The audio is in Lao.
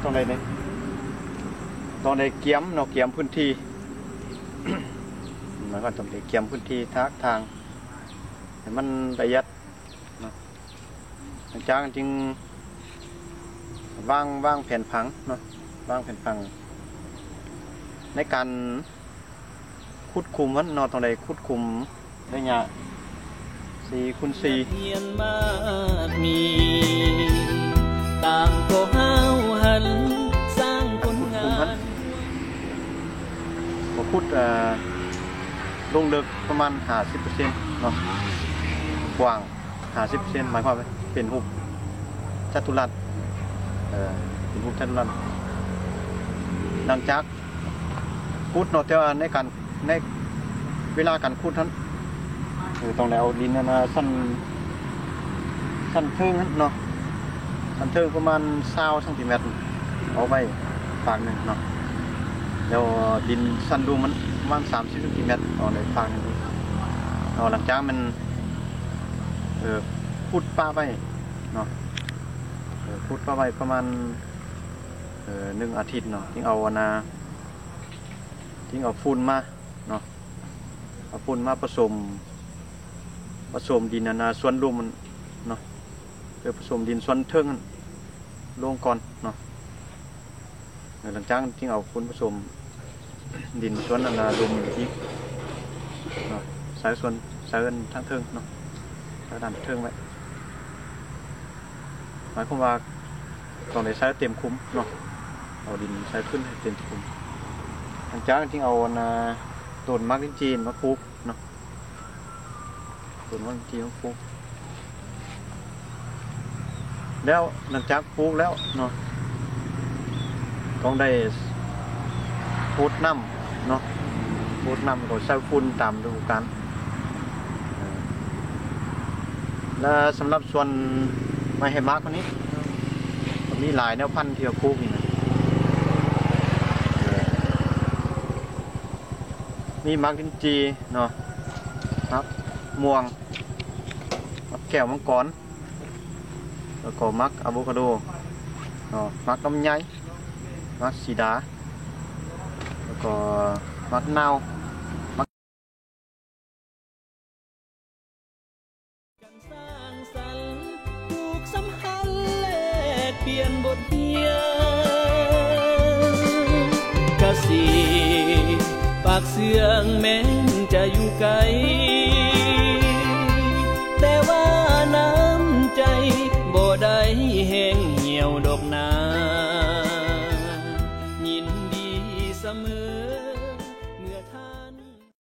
ຕ້ອງໄດ້ນີ້ ຕ້ອງໄດ້ກຽມເນາະ ກຽມພື້ນທີ່ ໝາຍຄວາມຕ້ອງໄດ້ກຽມພື້ນທີ່ທາກທາງໃຫ້ມັນລະອຽດເນາະ ຫຼັງຈາກນັ້ນຈຶ່ງວາງ ວາງແຜນຜັງເນາະ ວາງແຜນຜັງໃນການ ຂຸດຂຸມຫັ້ນເນາະ ຕ້ອງໄດ້ຂຸດຂຸມໄລຍະສີ່ຄູນສີ່ ຮຽນມາກມີ ຕ່າງກໍຫ້າວຫັນ ສ້າງຜົນງານ ການຂຸດຂຸມຫັ້ນ ກໍຂຸດ ເອີ ລົງເລິກປະມານຫ້າສິບເປີເຊັນເນາະ ກວ້າງ ຫ້າສິບເຊັນ ໝາຍຄວາມວ່າເປັນຮູບຈັດຕຸລັດ ເອີ ເປັນຮູບຈັດຕຸລັດ ຫຼັງຈາກຂຸດເນາະ ແຕ່ວ່າໃນການ ໃນເວລາການຂຸດຫັ້ນ ເອີ ຕ້ອງໄດ້ເອົາດິນອັນນ່າ ຊັ້ນ ຊັ້ນເທິງຫັ້ນເນາະ ຊັ້ນເທິງປະມານຊາວຊັງຕີແມັດ ເອົາໄວ້ຟາກໜຶ່ງເນາະ ແລ້ວດິນຊັ້ນລຸ່ມມັນປະມານສາມສິບຊັງຕີແມັດ ເອົາໄວ້ຟາກໜຶ່ງເນາະ ຫຼັງຈາກແມ່ນ ເອີ ຂຸດປະໄວ້ເນາະ ເອີ ຂຸດປະໄວ້ປະມານ ເອີ ໜຶ່ງອາທິດເນາະ ຈຶ່ງເອົາອັນນ່າ ຈຶ່ງເອົາຝຸ່ນມາເນາະ ເອົາຝຸ່ນມາປະສົມ ປະສົມດິນອັນນ່າ ສ່ວນລຸ່ມເນາະ ເອີ ປະສົມດິນສ່ວນເທິງ ລົງກ່ອນເນາະ ເອີ ຫຼັງຈາກນັ້ນຈຶ່ງເອົາຝຸ່ນປະສົມດິນສ່ວນອັນນ່າ ລຸ່ມອີກເນາະ ໃສ່ສ່ວນ ໃສ່ອັນທາງເທິງເນາະ ໃສ່ດ້ານເທິງໄວ້ ໝາຍຄວາມວ່າຕ້ອງໄດ້ໃສ່ເຕັມຄຸມເນາະ ເອົາດິນໃສ່ຂຶ້ນໃຫ້ເຕັມຄຸມ ຫຼັງຈາກນັ້ນຈຶ່ງເອົາອັນນ່າ ຕົ້ນໝາກລິນຈີ່ມາປູກ ເນາະ ຕົ້ນມັນທີ່ເຮົາປູກ ແລ້ວຫຼັງຈາກປູກແລ້ວເນາະ ຕ້ອງໄດ້ຫົດນ້ຳເນາະ ຫົດນ້ຳ ແລ້ວກໍໃສ່ຝຸ່ນຕາມລະດູການ ແລະ ສຳລັບສ່ວນໄມ້ໃຫ້ໝາກເຮົານີ້ ກໍມີຫຼາຍແນວພັນທີ່ເຮົາປູກນີ້ນະ ມີໝາກລິນຈີ່ເນາະ ໝາກມ່ວງ ໝາກແກ້ວມັງກອນ ແລ້ວກໍໝາກອາໂວຄາໂດເນາະ ໝາກລຳໄຍ ໝາກສີດາ ແລ້ວກໍໝາກນາວ ໝາກ ການສ້າງສັນ ຜູກສຳພັນ ແລກປ່ຽນບົດຮຽນ ກະສິປາກເຊືອງ ແມ່ນຈະຢູ່ໄກ